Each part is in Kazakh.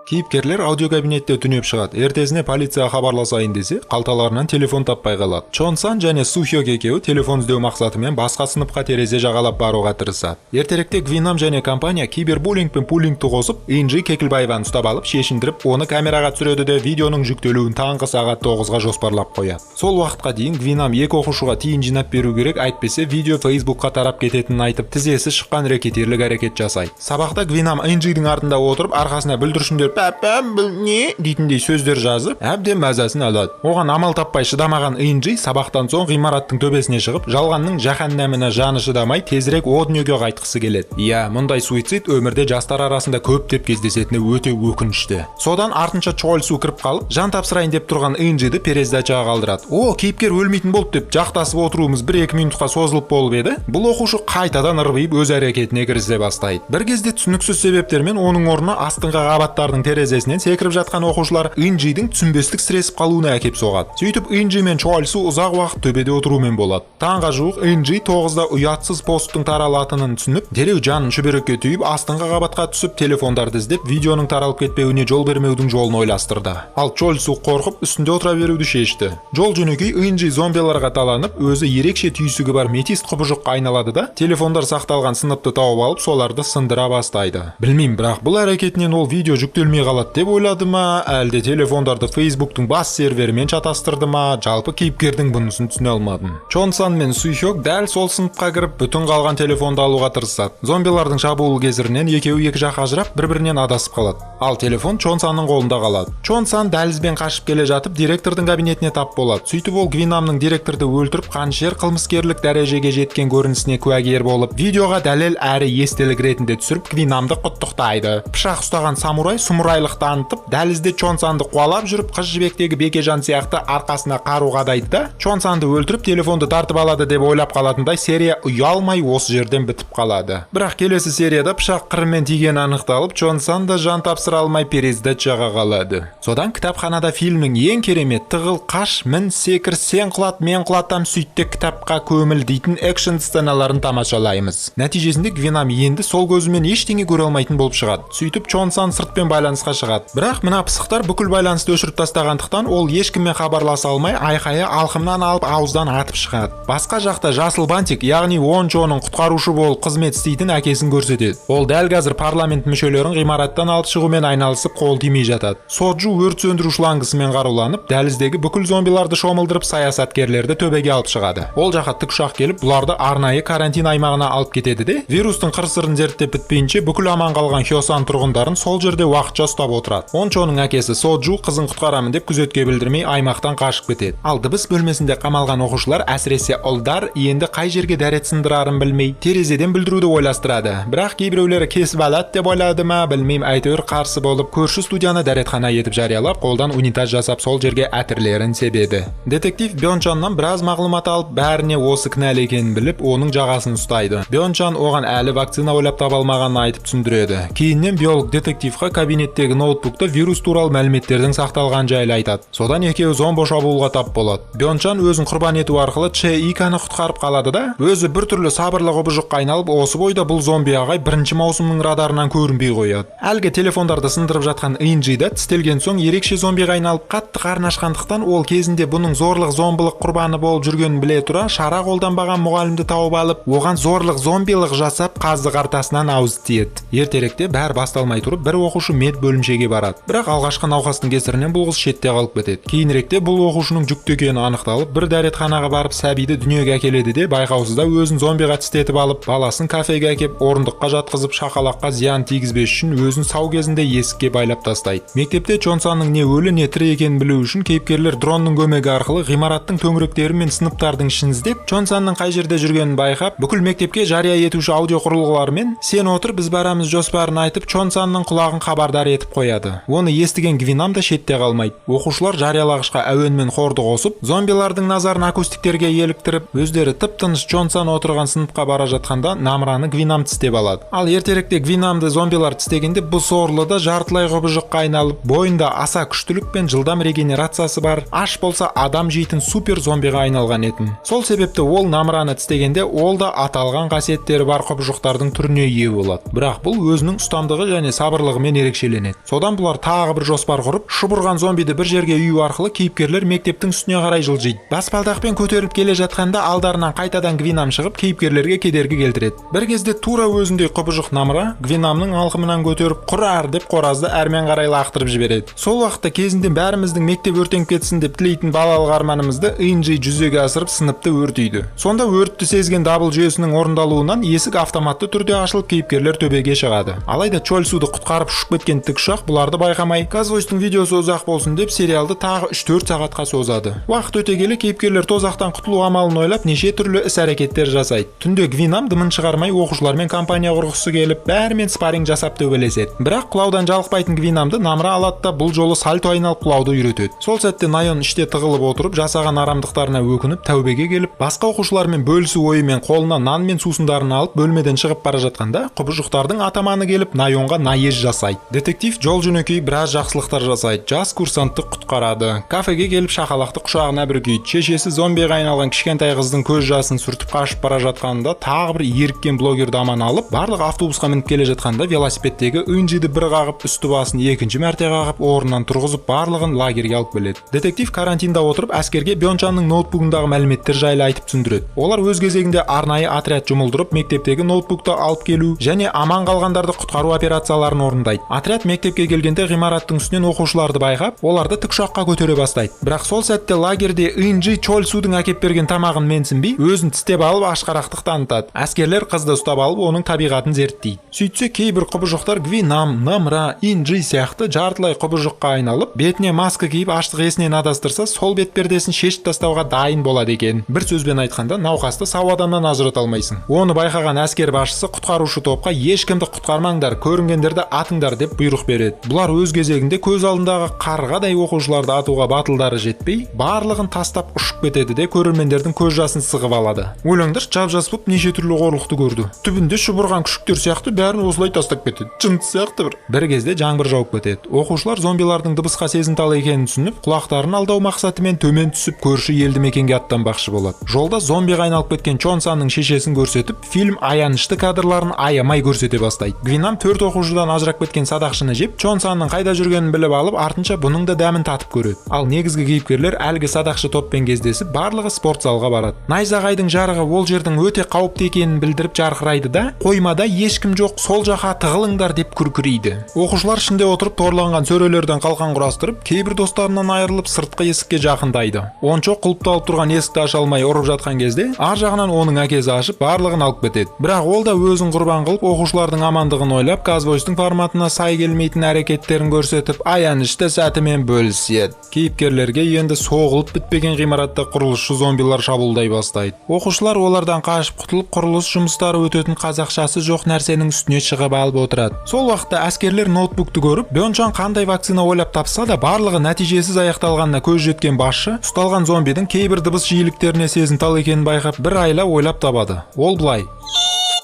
Кейіпкерлер аудиокабинетте түнеп шығады. Ертесіне полицияға хабарласайын десе, қалталарынан телефон таппай қалады. Чонсан және Сухёк екеуі телефон іздеу мақсатымен басқа сыныпқа терезе жағалап баруға тырысады. Ертеректе Гвинам және компания кибербуллинг пен пуллингті қосып, Инжи Кекілбаеваны ұстап алып, шешіндіріп, оны камераға түсіреді де, видеоның жүктелуін таңғы сағат 9-ға жоспарлап қояды. Сол уақытқа дейін Гвинам екі оқушыға тиын жинап беру керек, әйтпесе видео Фейсбукқа тарап кететінін айтып, тізесі шыққан рэкетирлік әрекет жасайды. Сабақта Гвинам Инжидің артында отырып, арқасына бүлдіршіндер «Пәпәм, бұл не?» дейтіндей сөздер жазып, әбден мазасын алады. Оған амал таппай шыдамаған Инжи сабақтан соң ғимараттың төбесіне шығып, жалғанның жаһаннамына жаны шыдамай, тезірек о дүниеге қайтқысы келеді. Иә, мұндай суицид өмірде жастар арасында көптеп кездесетіні өте өкінішті. Содан артынша Чольсу кіріп қалып, жан тапсырайын деп тұрған Инжиді перездачаға қалдырады. О, кейіпкер өлмейтін болды деп жақтасып отыруымыз 1-2 минутқа созылып болып еді, бұл оқушы қайтадан ырбиып өз әрекетіне кірісе бастайды. Бір кезде түсініксіз себептермен оның орнына астыңғы қабаттардың терезесінен секіріп жатқан оқушылар Инжидің түсінбестік сіресіп қалуына әкеп соғады. Сөйтіп Инжи мен Чольсу ұзақ уақыт төбеде отырумен болады. Таңға жуық Инжи 9-да ұятсыз посттың таралатынын түсініп, дереу жанын шүберекке түйіп, астыңғы қабатқа түсіп, телефондарды іздеп, видеоның таралып кетпеуіне жол бермеудің жолын ойластырды. Ал Чольсу қорқып, үстінде отыра беруді шешті. Жол жөнекей Инжи зомбиларға таланып, өзі ерекше түйсігі бар метист құбыжыққа айналады да, телефондар сақталған сыныпты тауып алып, соларды сындыра бастайды. Білмеймін, бірақ бұл әрекетінен ол видео жүктелмей қалады деп ойлады ма, әлде телефондарды Фейсбуктың бас серверімен шатастырды ма, жалпы кейіпкердің бұнысын түсіне алмадым. Чонсан мен Сухёк дәл сол сыныпқа кіріп, бүтін қалған телефонды алуға тырысады. Зомбилардың шабуылы кесірінен екеуі екі жаққа ажырап, бір-бірінен адасып қалады. Ал телефон Чонсанның қолында қалады. Чонсан дәлізбен қашып келе жатып, директордың кабинетіне тап болады. Сөйтіп ол Гвинамның директорды өлтіріп, қаншер қылмыскерлік дәрежеге жеткен көрінісіне куәгер болып, видеоға дәлел әрі естелік ретінде түсіріп, Гвинамды құттықтайды. Пышақ ұстаған самурай сұмырайлық танытып, дәлізде Чонсанды қуалап жүріп, Қыз жібектегі Бекежан сияқты арқасына қару қадайды да, Чонсанды өлтіріп, телефонды тартып алады деп ойлап қалатындай серия ұялмай осы жерден бітіп қалады. Бірақ келесі серияда пышақ қырымен тигені анықталып, Чонсан да жан тапсыра алмай пересдачаға қалады. Содан кітапханада фильмнің ең керемет тығыл, қаш, мін, секір, сен құлат, мен құлатам, сөйтте кітапқа көміл дейтін экшн сценаларын тамашалаймыз. Нәтижесінде Гвинам енді сол көзімен ештеңе көре алмайтын болып шығады. Сөйтіп Чонсан сыртпен байланысқа шығады. Бірақ мына пысықтар бүкіл байланысты өшіріп тастағандықтан ол ешкіммен хабарласа алмай, айқайы алқымнан алып ауыздан атып шығады. Басқа жақта жасыл бантик, яғни Ончоның құтқарушы болып қызмет істейтін әкесін көрсетеді. Ол дәл қазір парламент мүшелерін ғимараттан алып шығумен айналысып, қол тимей жатады. Соджу өрт сөндіру шлангысымен қаруланып, дәліздегі бүкіл зомбиларды шомылдырып, саясаткерлерді төбеге алып шығады. Ол жаққа тікұшақ келіп, бұларды арнайы карантин аймағына алып кетеді де, вирустың қыр-сырын зерттеп бітпейінше бүкіл аман қалған Хёсан тұрғындарын сол жерде уақытша ұстап отырады. Ончоның әкесі Соджу қызын құтқарамын деп күзетке білдірмей аймақтан қашып кетеді. Ал дыбыс бөлмесінде қамалған оқушылар, әсіресе ұлдар, енді қай жерге дәрет сындырарын білмей, терезеден бүлдіруді ойластырады. Бірақ кейбіреулері кесіп алады деп ойлады ма, білмеймін, әйтеуір қарсы болып, көрші студияны дәретхана етіп жариялап, қолдан унитаз жасап, сол жерге әтірлерін себеді. Детектив Бёнчаннан біраз мағлұмат алып, бәріне осы кінәлі екенін біліп, оның жағасын ұстайды. Бёнчан оған әлі вакцина ойлап таба алмағанын айтып түсіндіреді. Кейіннен биолог детективқа кабинеттегі ноутбукта вирус туралы мәліметтердің сақталған жайлы айтады. Содан екеуі зомбо шабуылға тап болады. Бёнчан өзін құрбан ету арқылы Че Иканы құтқарып қалады да, өзі бір түрлі сабырлы құбыжыққа айналып, осы бойда бұл зомби ағай бірінші маусымның радарынан көрінбей қояды. Әлгі телефондарды сындырып жатқан Инжи да тістелген соң ерекше зомбиға айналып, қатты қарны ашқандықтан ол кезінде бұның зорлық зомбылық құрбаны болып жүргенін біле тұра шара қолданбаған мұғалімді тауып алып, оған зорлық зомбилық жасап, қазы қартасынан ауыз тиеді. Ертеректе бәрі басталмай тұрып бір оқушы мед бөлімшеге барады. Бірақ алғашқы науқастың кесірінен бұл қыз шетте қалып кетеді. Кейініректе бұл оқушының жүкті екені анықталып, бір дәретханаға барып сәбиді дүниеге әкеледі де, байқаусызда өзін зомбиға тістетіп алып, баласын кафеге әкеп, орындыққа жатқызып, шақалаққа зиян тигізбес үшін өзін сау кезінде есікке байлап тастайды. Мектепте Чонсанның не өлі не тірі екенін білу үшін кейіпкерлер дронның көмегі арқылы ғимараттың төңіректері мен сыныптардың ішін іздеп, Чонсанның қай жерде жүргенін байқап, бүкіл мектепке жария етуші аудио құрылғылармен «Сен отыр, біз барамыз» жоспарын айтып, Чонсанның құлағын хабардар етіп қояды. Оны естіген Гвинам да шетте қалмайды. Оқушылар жариялағышқа әуен мен хорды қосып, зомбилардың назарын акустиктерге еліктіріп, өздері тып-тыныш Чонсан отырған сыныпқа бара жатқанда намыраны Гвинам тістеп алады. Ал ертеректе Гвинамды зомбилар тістегенде бұл сорлы да жартылай құбыжыққа айналып, бойында аса күштілік пен жылдам регенерациясы бар, аш болса адам жейтін супер зомбиға айналған етін. Сол себепті ол намыраны тістегенде ол да аталған қасиеттері бар құбыжықтардың түріне ие болады. Бірақ бұл өзінің ұстамдығы және сабырлығымен ерекшеленеді. ерекшеленеді. Содан бұлар тағы бір жоспар құрып, шұбырған зомбиді бір жерге үю арқылы кейіпкерлер мектептің үстіне қарай жылжиды. Баспалдақпен көтеріліп келе жатқанда алдарынан қайтадан Гвинам шығып, кейіпкерлерге кедергі келтіреді. Бір кезде тура өзіндей құбыжық Намра Гвинамның алқымынан көтеріп, құрар деп қоразды әрмен қарай лақтырып жібереді. Сол уақытта кезінде бәріміздің мектеп өртеніп кетсін деп тілейтін балалық арманымызды Инжи жүзеге асырып, сыныпты өртейді. Сонда өртті сезген дабыл жүйесінің орындалуынан есік автоматты түрде ашылып, кейіпкерлер төбеге шығады. Алайда Чольсуды құтқарып ұшып кеткен тікұшақ бұларды байқамай, Казвойстың видеосы ұзақ болсын деп сериалды тағы 3-4 сағатқа созады. Уақыт өте келе кейіпкерлер тозақтан құтылу амалын ойлап, неше түрлі іс-әрекеттер жасайды. Түнде Гвинам дымын шығармай оқушылармен компания құрғысы келіп, бәрімен спарринг жасап төбелеседі. Бірақ құлаудан жалықпайтын Гвинамды Намра алады да, бұл жолы сальто айналып құлауды үйретеді. Сол сәтте Найон іште тығылып отырып, жасаған арамдықтарына өкініп, тәубеге келіп, басқа оқушылармен бөлісу ойымен қолына нан мен сусындарын алып, бөлмеден шығып бара жатқанда, құбыжықтардың атаманы келіп, Найонға наезд жасайды. Детектив жол жөнекей біраз жақсылықтар жасайды. Жас курсантты құтқарады. Кафеге келіп шақалақты құшағына бүркейді. Шешесі зомбиға айналған кішкентай қыздың көз жасын сүртіп қашып бара жатқанында тағы бір еріккен блогерді аман алып, барлық автобусқа мініп келе жатқанда велосипедтегі Инжиді бір қағып, үсті басын екінші мәрте қағып, орнынан тұрғызып, барлығын лагерьге алып келеді. Детектив карантинда отырып, әскерге Бёнчанның ноутбугындағы мәліметтер жайлы айтып түсіндіреді. Олар өз кезегінде арнайы отряд жұмылдырып, мектептегі ноутбукты алып келу және аман қалғандарды құтқару операцияларын орындайды. Отряд мектепке келгенде ғимараттың үстінен оқушыларды байқап, оларды тікұшаққа көтере бастайды. Бірақ сол сәтте лагерде Инжи Чольсудың әкеп берген тамағын менсінбей, өзін тістеп алып ашқарақтық танытады. Әскерлер қызды ұстап алып, оның табиғатын зерттейді. Сөйтсе, кейбір құбыжықтар Гвинам, Намра, Инжи сияқты жартылай құбыжыққа айналып, бетіне маска киіп аштық есінен адастырса, сол бет пердесін шешіп тастауға дайын болады екен. Бір сөзбен айтқанда, науқасты сау адамнан ажырата алмайсың. Оны байқаған әскер басшысы құтқарушы топқа ешкімді құтқармаңдар, көрінгендерді атыңдар деп бұйрық береді. Бұлар өз кезегінде көз алдындағы қарғадай оқушыларды атуға батылдары жетпей, барлығын тастап ұшып кетеді де көрермендердің көз жасын сығып алады. Ойлаңдаршы, жап-жас болып неше түрлі қорлықты көрді. Түбінде шұбырған күшіктер сияқты бәрін осылай тастап кетеді. Жынды сияқты бір. Бір кезде жаңбыр жауып кетеді. Оқушылар зомбилардың дыбысқа сезімтал екенін түсініп, құлақтарын алдау мақсатымен төмен түсіп көрші елді мекенге аттанбақшы болады. Жолда зомбиға айналып кеткен Чонсанның шешесін көрсетіп, фильм аянышты кадрларын аямай көрсете бастайды. Гвинам 4 оқушыдан ажырап кеткен садақшыны жеп, Чонсанның қайда жүргенін біліп алып, артынша бұның да дәмін татып көреді. Ал негізгі кейіпкерлер әлгі садақшы топпен кездесіп, барлығы спорт залға барады. Найзағайдың жарығы ол жердің өте қауіпті екенін білдіріп жарқырайды да, қоймада ешкім жоқ, сол жаққа тығылыңдар деп күркірейді. Оқушылар ішінде отырып торланған сөрелерден қалқан құрастырып, кейбір достарынан айырылып сыртқы есікке жақындайды. Онша құлыпталып тұрған есікті аша алмай ұрып жатқан кезде, ар жағынан оның әкесі ашып, барлығын алып кетеді. Бірақ ол да өзін құрбан қылып, оқушылардың амандығын ойлап, Казвойстың форматына сай келмейтін әрекеттерін көрсетіп, аянышты сәтімен бөліседі. Кейіпкерлерге енді соғылып бітпеген ғимаратта құрылысшы зомбилар шабуылдай бастайды. Оқушылар олардан қашып құтылып, құрылыс жұмыстары өтетін қазақшасы жоқ нәрсенің үстіне шығып алып отырады. Сол уақытта әскерлер ноутбукты көріп, Бёнчан қандай вакцина ойлап тапса да, барлығы нәтижесіз аяқталғанына көз жеткен басшы ұсталған зомбидің кейбір дыбыс жиіліктеріне сезімтал екенін байқап, бір айла ойлап табады. Ол былай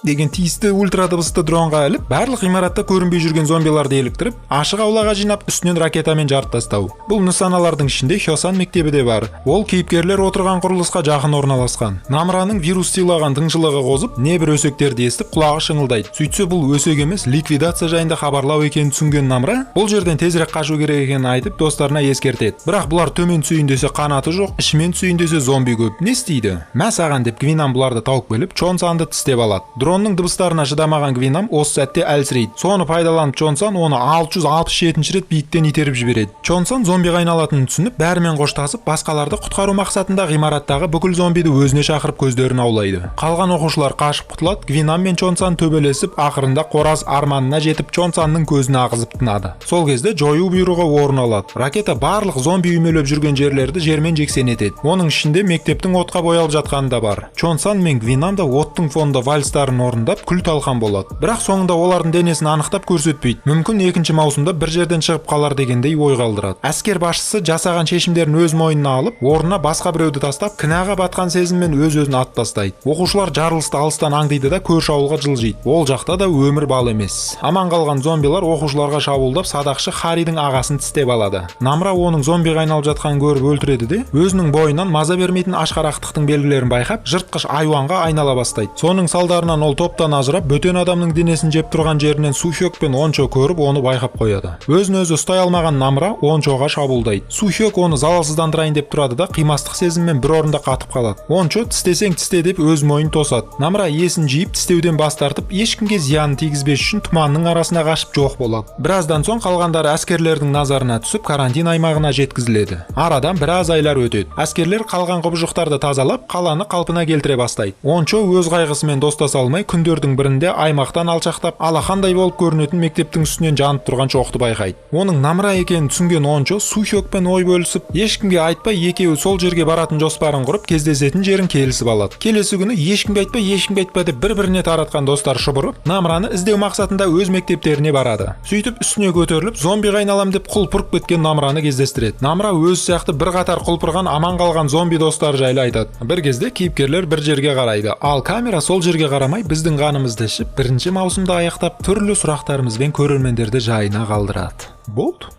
деген тиісті ультрадыбысты дронға іліп, барлық ғимаратта көрінбей жүрген зомбиларды еліктіріп, ашық аулаға жинап, үстінен ракетамен жарып тастау. Бұл нысаналардың ішінде Хёсан мектебі де бар. Ол кейіпкерлер отырған құрылысқа жақын орналасқан. Намраның вирус сыйлаған тыңшылығы қозып, небір өсектерді естіп, құлағы шыңылдайды. Сөйтсе, бұл өсек емес, ликвидация жайында хабарлау екенін түсінген Намра, бұл жерден тезірек қашу керек екенін айтып, достарына ескертеді. Бірақ бұлар төмен түсейін десе қанаты жоқ, ішімен түсейін десе зомби көп. Не істейді? Мә саған деп Гвинам бұларды тауып келіп, Чонсанды тістеп алады. Дронның дыбыстарына шыдамаған Гвинам осы сәтте әлсірейді. Соны пайдаланып Чонсан оны 667-ші рет биіктен итеріп жібереді. Чонсан зомбиға айналатынын түсініп, бәрімен қоштасып, басқаларды құтқару мақсатында ғимараттағы бүкіл зомбиді өзіне шақырып көздерін аулайды. Қалған оқушылар қашып құтылады. Гвинам мен Чонсан төбелесіп, ақырында қораз арманына жетіп, Чонсанның көзін ағызып тынады. Сол кезде жою бұйрығы орын алады. Ракета барлық зомби үймелеп жүрген жерлерді жермен жексен етеді. Оның ішінде мектептің отқа боялып жатқаны да бар. Чонсан мен Гвинам да оттың фонында вальстарын орындап, күл талқан болады. Бірақ соңында олардың денесін анықтап көрсетпейді. Мүмкін екінші маусымда бір жерден шығып қалар дегендей ой қалдырады. Әскер басшысы жасаған шешімдерін өз мойнына алып, орнына басқа біреуді тастап, кінәға батқан сезіммен өз-өзін атып тастайды. Оқушылар жарылысты алыстан аңдиды да көрші ауылға жылжиды. Ол жақта да өмір бал емес. Аман қалған зомбилар оқушыларға шабуылдап, садақшы Харидің ағасын тістеп алады. Намра оның зомбиға айналып жатқанын көріп өлтіреді де, өзінің бойынан маза бермейтін ашқарақтықтың белгілерін байқап, жыртқыш айуанға айнала бастайды. Соның Соның салдарынан ол топтан ажырап, бөтен адамның денесін жеп тұрған жерінен Сухёк пен Ончо көріп, оны байқап қояды. Өзін өзі ұстай алмаған Намра Ончоға шабуылдайды. Сухёк оны залалсыздандырайын деп тұрады да, қимастық сезіммен бір орында қатып қалады. Ончо «тістесең, тісте» деп өз мойнын тосады. Намра есін жиып, тістеуден бас тартып, ешкімге зиянын тигізбес үшін тұманның арасына қашып жоқ болады. Біраздан соң қалғандары әскерлердің назарына түсіп, карантин аймағына жеткізіледі. Арадан біраз айлар өтеді. Әскерлер қалған құбыжықтарды тазалап, қаланы қалпына келтіре бастайды. Ончо өз қайғысымен достаса алмай, күндердің бірінде аймақтан алшақтап, алақандай болып көрінетін мектептің үстінен жанып тұрған шоқты байқайды. Оның Намра екенін түсінген Ончо Сухёкпен ой бөлісіп, ешкімге айтпай екеуі сол жерге баратын жоспарын құрып, кездесетін жерін келісіп алады. Келесі күні «ешкімге айтпа, ешкімге айтпа» деп бір біріне таратқан достар шұбырып, Намраны іздеу мақсатында өз мектептеріне барады. Сөйтіп, үстіне көтеріліп, зомбиға айналам деп құлпырып кеткен Намраны кездестіреді. Намра өз сияқты бір қатар құлпырған, аман қалған зомби достары жайлы айтады. Бір кезде кейіпкерлер бір жерге қарайды, ал камера сол жерге қарамай, біздің қанымызды ішіп, бірінші маусымды аяқтап, түрлі сұрақтарымызбен көрермендерді жайына қалдырады. Болды.